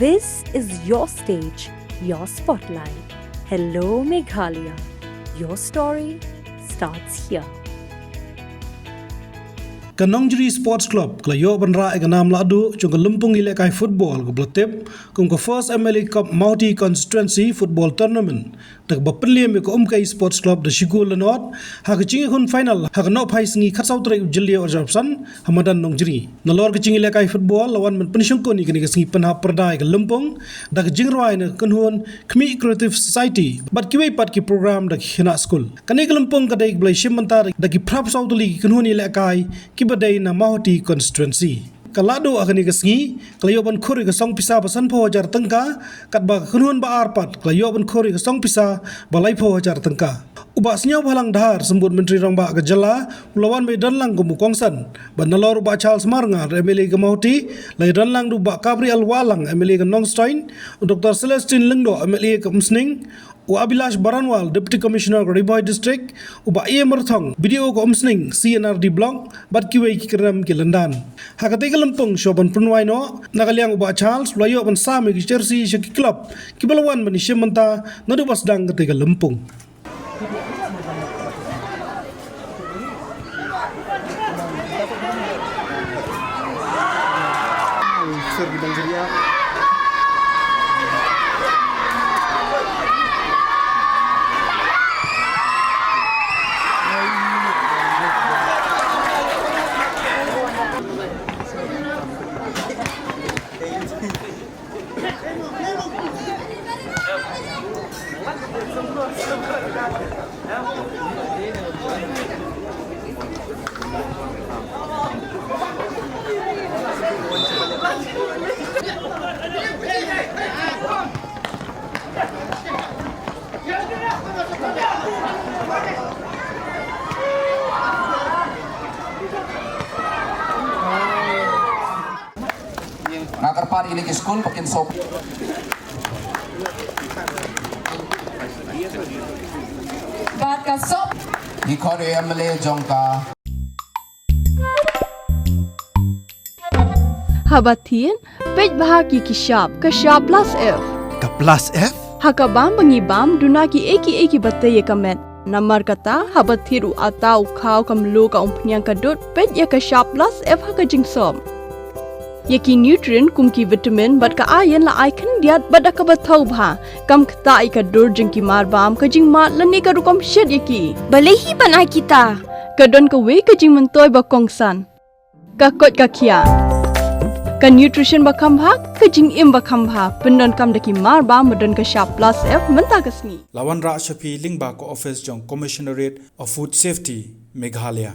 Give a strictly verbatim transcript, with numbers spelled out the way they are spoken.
This is your stage, your spotlight. Hello Meghalaya. Your story starts here. Ka Nongjri Sports Club ka la ïoh ban rah ïa ka nam lahduh jong ka lympung ïalehkai football kaba la tip kum ka First M L A Cup Mawhati Constituency Football Tournament, da kaba pynliem ïa ka Umkei Sports Club da shi gol la nod ha ka jingïakhun final ha ka nohphai sngi khatsaw tarik u Jylliew arhajar arphew san ha madan Nongjri. Nalor ka jingïalehkai football la wan ban pynshongkun ïa kane ka sngi pynhap pyrda ïa ka lympung da ka jingrwai na ka kynhun Khmih Creative Society bad kiwei pat ki program da ki khynnah skul. Kane ka lympung ka dei kaba la ïashim bynta da ki phraphew saw tylli ki kynhun ïalehkai kiba dei na Mawhati Constituency. Ka lahduh ha kane ka sngi ka la ïoh ban khur ïa ka song pisa ba sanphew hajar tyngka, katba ka kynhun ba ar pat ka la ïoh ban khur ïa ka song pisa ba laiphew hajar tyngka. U Bah Sniawbhalang Dhar, Symbud Myntri Rangbah ka jylla, u la wan ban ïadonlang kum u kongsan. Bad nalor u Bah Charles Marngar, M L A ka Mawhati, la ïadonlang da u Bah Gabriel Wahlang, M L A ka Nongstoiñ, u Doktor Celestine Lyngdoh, M L A ka Umsning, u Abhilash Baranwal, Deputy Commissioner ka Ri Bhoi District, u Bah A M Rathong, B D O ka Umsning C and R D Block, bad kiwei ki kyrdan ki lyndan. Ha katei ka lympung shuwa ban pynwai noh, na ka liang u Bah Charles u la ïoh ban sam ïa ki jersey sha ki club kiba la wan ban ïashim bynta naduh ba sdang katei ka lympung. Nga kyrpad ïa kine ki skul ba kin sop. Bad ka sop. Ngi khot ïa u M L A jong ka. Haba thied, peit bha ki ki shap, ka shap plus F. Ka plus F? Ha ka bam ba ngi bam, duna kiei kiei kiba tei ïa ka met. Namar kata, haba thied u atta, u khaw, ka mluh, ka umphniang, ka dud, peit ïa ka shap plus F ha ka jingsop. Ïa ki nutrient kum ki vitamin bad ka iron la ai khyndiat bad da kaba thaw bha. Kam ktah ïa ka dur jong ki mar bam, ka jingmad lane ka rukom shet ïa ki. Balei hi ban ai kita? Ka don kawei ka jingmyntoi ba kongsan. Ka koit ka khiah. Ka nutrition ba kham bha, ka jingim ba kham bha. Pyndonkam da ki mar bam ba don ka shap plus F mynta ka sngi. La wanrah sha phi lyngba ka office jong Commissionerate of Food Safety, Meghalaya.